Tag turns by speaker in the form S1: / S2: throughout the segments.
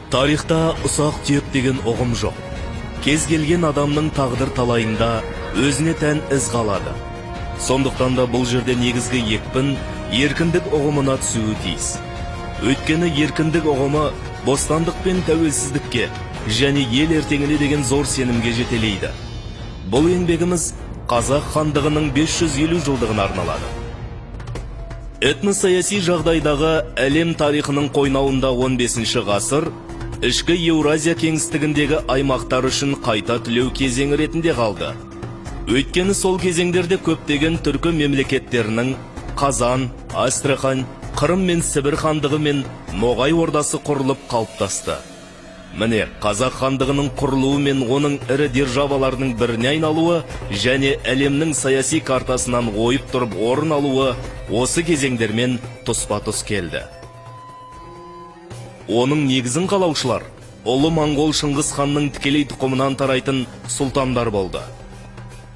S1: Тарихта ұсақ түйек деген ұғым жоқ. Кез келген адамның тағдыр талайында өзіне тән із қалады. Сондықтан да бұл жерде негізгі екпін еркіндік ұғымына түсуі тиіс. Өйткені еркіндік ұғымы бостандық пен тәуелсіздікке және ел ертеңіне деген зор сенімге жетелейді. Бұл еңбегіміз Қазақ хандығының 550 жылдығына арналады. Этносаяси жағдайдағы әлем тарихының қойнауында 15 ғасыр ішкі Еуразия кеңістігіндегі аймақтар үшін қайта түлеу кезеңі ретінде қалды. Өйткені сол кезеңдерде көптеген түркі мемлекеттерінің Қазан, Астрахань, Қырым мен Сібір хандығы мен Ноғай ордасы құрылып қалыптасты. Міне, Қазақ хандығының құрылуы мен оның ірі державаларының біріне айналуы және әлемнің саяси картасынан ойып тұрып орын алуы осы кезеңдермен тұспа-тұс келді. Оның негізін қалаушылар ұлы моңғол Шыңғыс ханның тікелей тұқымынан тарайтын сұлтандар болды.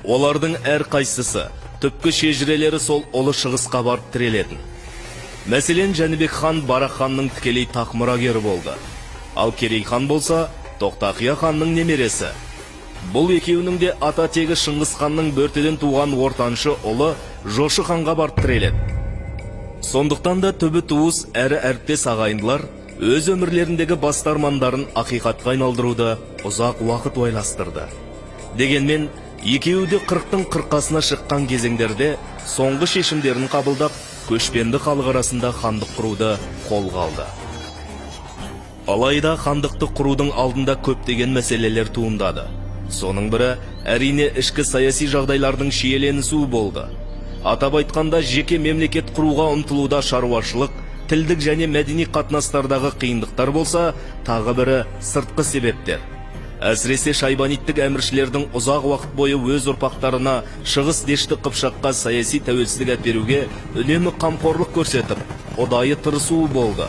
S1: Олардың әрқайсысы түпкі шежірелері сол ұлы Шығысқа барып тірелетін. Мәселен, Жәнібек хан Барақ ханның тікелей тақ мұрагері болды. Ал Керей хан болса, Тоқтақия ханның немересі. Бұл екеуінің де ата тегі Шыңғыс ханның Бөртеден туған ортаншы ұлы Жошы ханға барып тіреледі. Сондықтан да түбі туыс әрі әріптес ағайындылар өз өмірлеріндегі басты армандарын ақиқатқа айналдыруды ұзақ уақыт ойластырды. Дегенмен, екеуі де қырықтың қырқасына шыққан кезеңдерде соңғы шешімдерін қабылдап, көшпенді халық арасында хандық құруды қолға алды. Алайда хандықты құрудың алдында көптеген мәселелер туындады. Соның бірі, әрине, ішкі саяси жағдайлардың шиеленісуі болды. Атап айтқанда, жеке мемлекет құруға ұмтылуда шаруашылық, тілдік және мәдени қатынастардағы қиындықтар болса, тағы бірі сыртқы себептер. Әсіресе шайбаниттік әміршілердің ұзақ уақыт бойы өз ұрпақтарына Шығыс Дешті Қыпшаққа саяси тәуелсіздік әперуге үнемі қамқорлық көрсетіп, ұдайы тырысуы болды.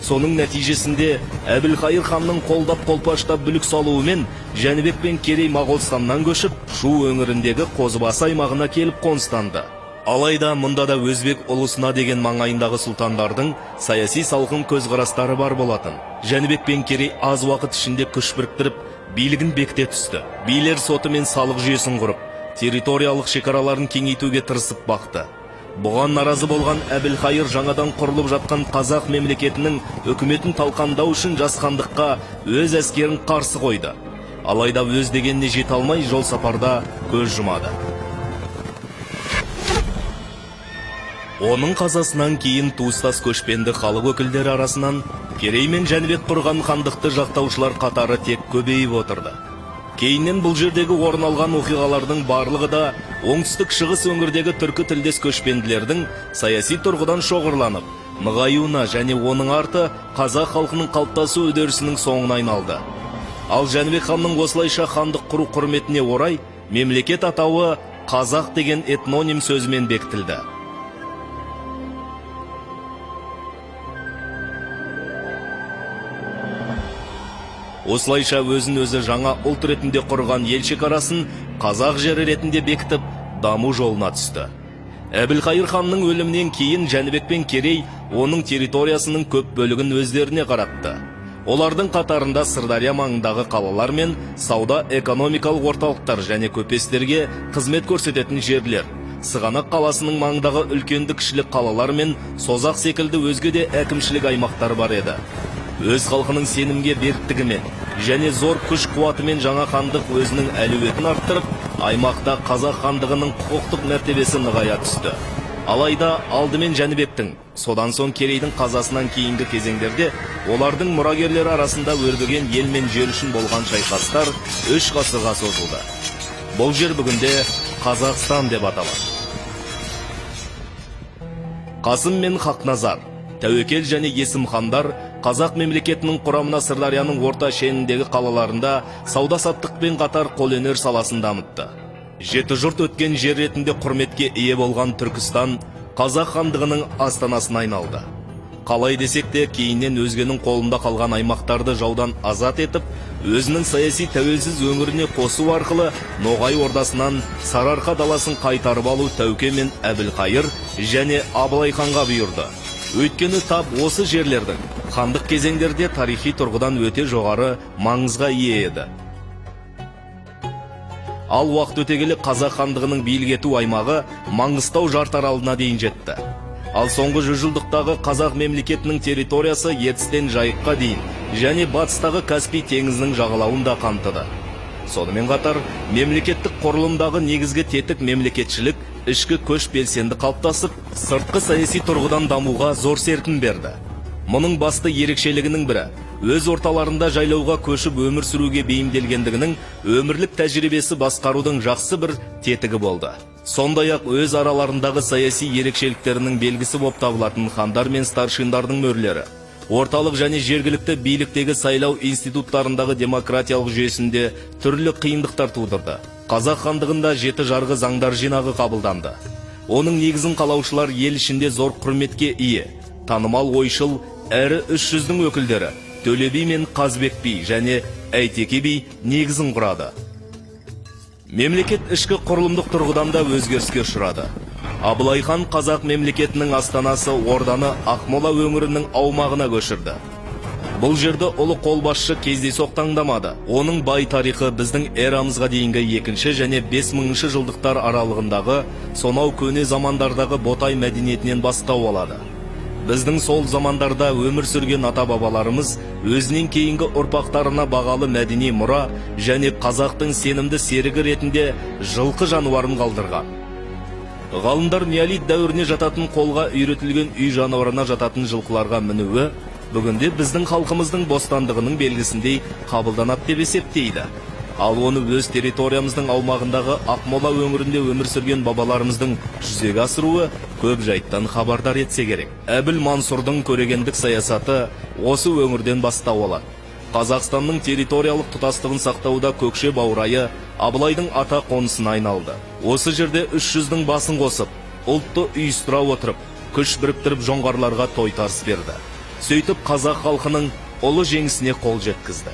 S1: Соның нәтижесінде Әбілхайыр ханның қолдап қолпаштап бүлік салуымен Жәнібек пен Керей Моғолстаннан көшіп, Шу өңіріндегі Қозыбасы аймағына келіп қоныстанды. Алайда мұнда да өзбек ұлысына деген маңайындағы сұлтандардың саяси салқын көзқарастары бар болатын. Жәнібек пен Керей аз уақыт ішінде күш біріктіріп, билігін бекіте түсті. Билер соты мен салық жүйесін құрып, территориялық шекараларын кеңейтуге тырысып бақты. Бұған наразы болған Әбілхайыр жаңадан құрылып жатқан қазақ мемлекетінің үкіметін талқандау үшін жас хандыққа өз әскерін қарсы қойды. Алайда өз дегеніне жете алмай жол сапарда көз жұмады. Оның қазасынан кейін туыстас көшпенді халық өкілдері арасынан Керей мен Жәнібек құрған хандықты жақтаушылар қатары тек көбейіп отырды. Кейіннен бұл жердегі орын алған оқиғалардың барлығы да оңтүстік шығыс өңірдегі түркі тілдес көшпенділердің саяси тұрғыдан шоғырланып, нығаюына және оның арты қазақ халқының қалыптасу үдерісінің соңына айналды. Ал Жәнібек ханның осылайша хандық құру құрметіне орай мемлекет атауы қазақ деген этноним сөзімен бекітілді. Осылайша өзін өзі жаңа ұлт ретінде құрған ел шекарасын қазақ жері ретінде бекітіп, даму жолына түсті. Әбілхайыр ханның өлімінен кейін Жәнібек пен Керей оның территориясының көп бөлігін өздеріне қаратты. Олардың қатарында Сырдария маңындағы қалалар мен сауда экономикалық орталықтар және көпестерге қызмет көрсететін жерлер, Сығанақ қаласының маңындағы үлкенді кішілі қалалар мен Созақ секілді өзге де әкімшілік аймақтар бар еді. Өз халқының сенімге беріктігімен және зор күш қуатымен жаңа хандық өзінің әлеуетін арттырып, аймақта қазақ хандығының құқықтық мәртебесі нығая түсті. Алайда алдымен Жәнібектің, содан соң Керейдің қазасынан кейінгі кезеңдерде олардың мұрагерлері арасында өрбіген ел мен жер үшін болған шайқастар 3 ғасырға созылды. Бұл жер бүгінде Қазақстан деп аталады. Қасым мен Хақназар, Тәуекел және Есім хандар қазақ мемлекетінің құрамына Сырдарияның орта шеніндегі қалаларында сауда-саттықпен қатар қолөнер саласын дамытты. Жеті жұрт өткен жер ретінде құрметке ие болған Түркістан қазақ хандығының астанасына айналды. Қалай десек те, кейіннен өзгенің қолында қалған аймақтарды жаудан азат етіп, өзінің саяси тәуелсіз өңіріне қосу арқылы Ноғай ордасынан Сарыарқа даласын қайтарып алу Тәуке мен Әбілқайыр және Абылай ханға бұйырды. Өйткені тап осы жерлердің хандық кезеңдерде тарихи тұрғыдан өте жоғары маңызға ие еді. Ал уақыт өте келе Қазақ хандығының билік ету аймағы Маңғыстау жартаралына дейін жетті. Ал соңғы жүзжылдықтағы қазақ мемлекетінің территориясы Ертістен Жайыққа дейін және батыстағы Каспий теңізінің жағалауын да қамтыды. Сонымен қатар мемлекеттік құрылымдағы негізгі тетік мемлекетшілік ішкі көш белсенді қалыптасып, сыртқы саяси тұрғыдан дамуға зор серпін берді. Мұның басты ерекшелігінің бірі өз орталарында жайлауға көшіп өмір сүруге бейімделгендігінің өмірлік тәжірибесі басқарудың жақсы бір тетігі болды. Сондай-ақ өз араларындағы саяси ерекшеліктерінің белгісі болып табылатын хандар мен старшиндардың мөрлері орталық және жергілікті биліктегі сайлау институттарындағы демократиялық жүйесінде түрлі қиындықтар тудырды. Қазақ хандығында жеті жарғы заңдар жинағы қабылданды. Оның негізін қалаушылар ел ішінде зор құрметке ие, танымал ойшыл әрі үш жүздің өкілдері Төле би мен Қазыбек би және Әйтеке би негізін құрады. Мемлекет ішкі құрылымдық тұрғыдан да өзгеріске ұшырады. Абылай хан қазақ мемлекетінің астанасы Орданы Ақмола өңірінің аумағына көшірді. Бұл жерді ұлы қолбасшы кездейсоқ таңдамады. Оның бай тарихы біздің эрамызға дейінгі екінші және 5000 жылдықтар аралығындағы сонау көне замандардағы Ботай мәдениетінен бастау алады. Біздің сол замандарда өмір сүрген ата-бабаларымыз өзінен кейінгі ұрпақтарына бағалы мәдени мұра және қазақтың сенімді серігі ретінде жылқы жануарын қалдырған. Ғалымдар неолит дәуіріне жататын қолға үйретілген үй жануарына жататын жылқыларға мінуі бүгінде біздің халқымыздың бостандығының белгісіндей қабылданады деп есептейді. Ал оны өз территориямыздың аумағындағы Ақмола өңірінде өмір сүрген бабаларымыздың жүзеге асыруы көп жайттан хабардар етсе керек. Әбіл Мансұрдың көрегендік саясаты осы өңірден бастау алады. Қазақстанның территориялық тұтастығын сақтауда Көкше баурайы Абылайдың ата қонысына айналды. Осы жерде үш жүздің басын қосып, ұлтты ұйыстыра отырып, күш біріктіріп жоңғарларға тойтарыс берді. Сөйтіп қазақ халқының ұлы жеңісіне қол жеткізді.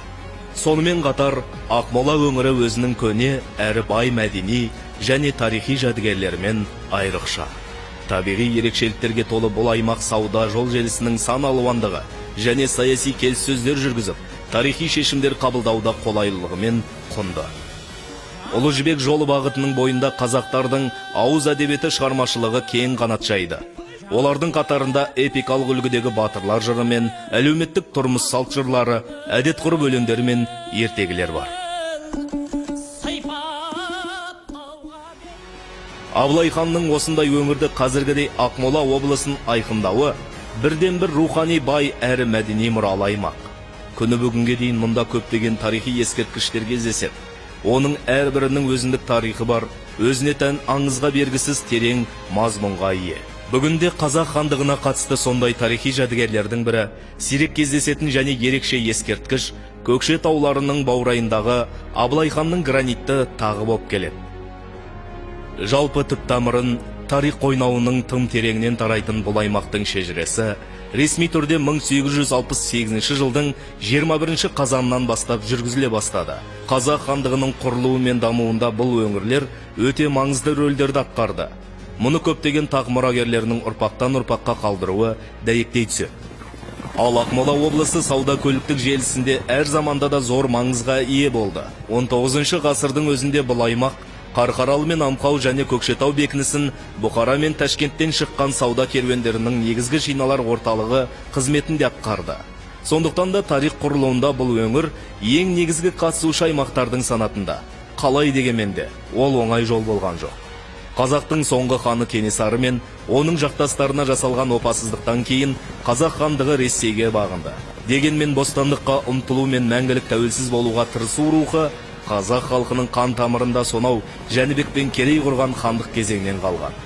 S1: Сонымен қатар Ақмола өңірі өзінің көне әрі бай мәдени және тарихи жәдігерлерімен айрықша. Табиғи ерекшеліктерге толы бұл аймақ сауда жол желісінің сан алуандығы және саяси келіссөздер жүргізіп, тарихи шешімдер қабылдауда қолайлылығымен құнды. Ұлы Жібек жолы бағытының бойында қазақтардың ауыз әдебиеті шығармашылығы кең қанат жайды. Олардың қатарында эпикалық үлгідегі батырлар жыры мен әлеуметтік тұрмыс салт жырлары, әдет ғұрып өлеңдері мен ертегілер бар.
S2: Сыйпап тауға.
S1: Абылай ханның осындай өңірді, қазіргідей Ақмола облысын айқындауы бірден бір рухани бай әрі мәдени мұралы аймақ. Күні бүгінге дейін мұнда көптеген тарихи ескерткіштер кездеседі. Оның әрбірінің өзіндік тарихы бар, өзіне тән аңызға бергісіз терең мазмұнға ие. Бүгінде қазақ хандығына қатысты сондай тарихи жәдігерлердің бірі сирек кездесетін және ерекше ескерткіш Көкше тауларының баурайындағы Абылай ханның гранитті тағы болып келеді. Жалпы түп тамырын тарих қойнауының тым тереңінен тарайтын бұл аймақтың шежіресі ресми түрде 1868 жылдың 21 қазанынан бастап жүргізіле бастады. Қазақ хандығының құрылуы мен дамуында бұл өңірлер өте маңызды рөлдерді атқарды. Мұны көптеген тақ мұрагерлерінің ұрпақтан ұрпаққа қалдыруы дәйектей түседі. Ал Ақмола облысы сауда көліктік желісінде әр заманда да зор маңызға ие болды. 19 ғасырдың өзінде бұл аймақ Қарқаралы мен Аңқау және Көкшетау бекінісін Бұқара мен Ташкенттен шыққан сауда керуендерінің негізгі жиналар орталығы қызметін де атқарды. Сондықтан да тарих құрылуында бұл өңір ең негізгі қатысушы аймақтардың санатында. Қалай дегенмен де, ол оңай жол болған жоқ. Қазақтың соңғы ханы Кенесары мен оның жақтастарына жасалған опасыздықтан кейін қазақ хандығы Ресейге бағынды. Дегенмен бостандыққа ұмтылу мен мәңгілік тәуелсіз болуға тырысу рухы қазақ халқының қан тамырында сонау Жәнібек пен Керей құрған хандық кезеңнен қалған.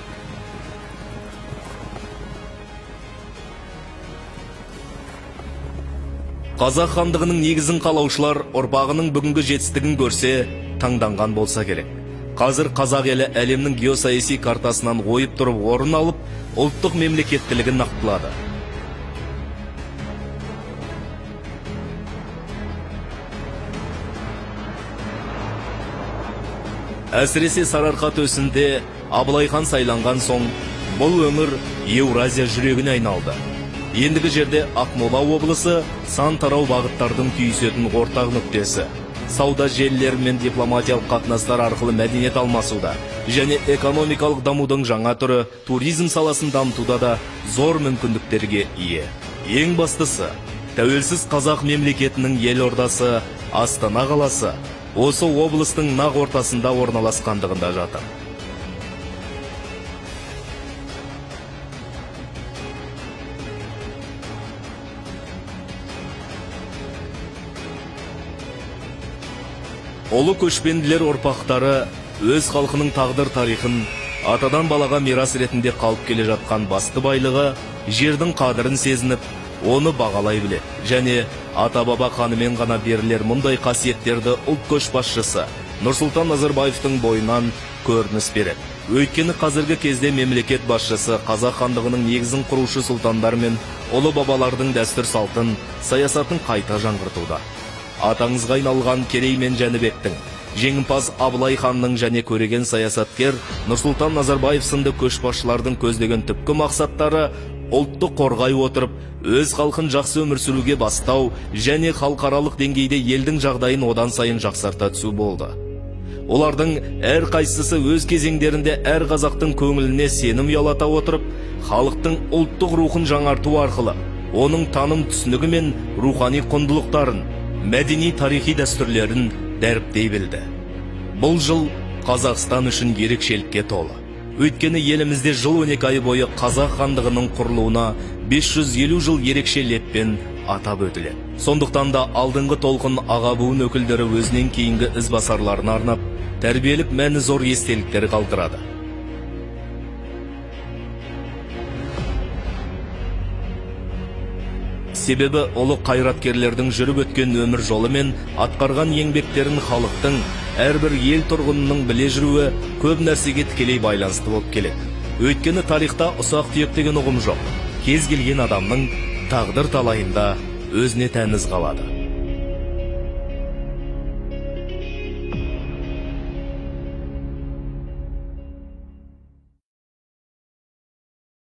S1: Қазақ хандығының негізін қалаушылар ұрпағының бүгінгі жетістігін көрсе, таңданған болса керек. Қазір қазақ елі әлемнің геосаяси картасынан ойып тұрып орын алып, ұлттық мемлекеттілігін нақтылады. Әсіресе Сарыарқа төсінде Абылай хан сайланған соң, бұл өңір Еуразия жүрегіне айналды. Ендігі жерде Ақмола облысы сан тарау бағыттардың түйісетін ортақ нүктесі. Сауда желілері мен дипломатиялық қатынастар арқылы мәдениет алмасуда және экономикалық дамудың жаңа түрі туризм саласын дамытуда да зор мүмкіндіктерге ие. Ең бастысы, тәуелсіз қазақ мемлекетінің елордасы Астана қаласы осы облыстың нақ ортасында орналасқандығында жатыр. Ұлы көшпенділер ұрпақтары өз халқының тағдыр тарихын атадан балаға мирас ретінде қалып келе жатқан басты байлығы жердің қадірін сезініп, оны бағалай біледі. Және ата-баба қанымен ғана берілер мұндай қасиеттерді ұлт көшбасшысы Нұрсұлтан Назарбаевтың бойынан көрініс береді. Өйткені қазіргі кезде мемлекет басшысы қазақ хандығының негізін құрушы сұлтандар мен ұлы бабалардың дәстүр салтын, саясатын қайта жаңғыртуда. Атаңызға айналған Керей мен Жәнібектің, жеңімпаз Абылай ханның және көреген саясаткер Нұрсұлтан Назарбаев сынды көшбасшылардың көздеген түпкі мақсаттары ұлтты қорғай отырып, өз халқын жақсы өмір сүруге бастау және халықаралық деңгейде елдің жағдайын одан сайын жақсарта түсу болды. Олардың әр қайсысы өз кезеңдерінде әр қазақтың көңіліне сенім ұялата отырып, халықтың ұлттық рухын жаңарту арқылы оның таным түсінігі мен рухани құндылықтарын, мәдени тарихи дәстүрлерін дәріптей білді. Бұл жыл Қазақстан үшін ерекшелікке толы. Өйткені елімізде жыл 12 ай бойы қазақ хандығының құрылуына 550 жыл ерекше леппен атап өтіледі. Сондықтан да алдыңғы толқын аға буын өкілдері өзінен кейінгі ізбасарларына арнап, тәрбиелік мәні зор естеліктер қалдырады. Себебі ұлы қайраткерлердің жүріп өткен өмір жолы мен атқарған еңбектерін халықтың, әрбір ел тұрғынының біле жүруі көп нәрсеге тікелей байланысты болып келеді. Өйткені тарихта ұсақ түйек деген ұғым жоқ. Кез келген адамның тағдыр талайында өзіне тән із қалады.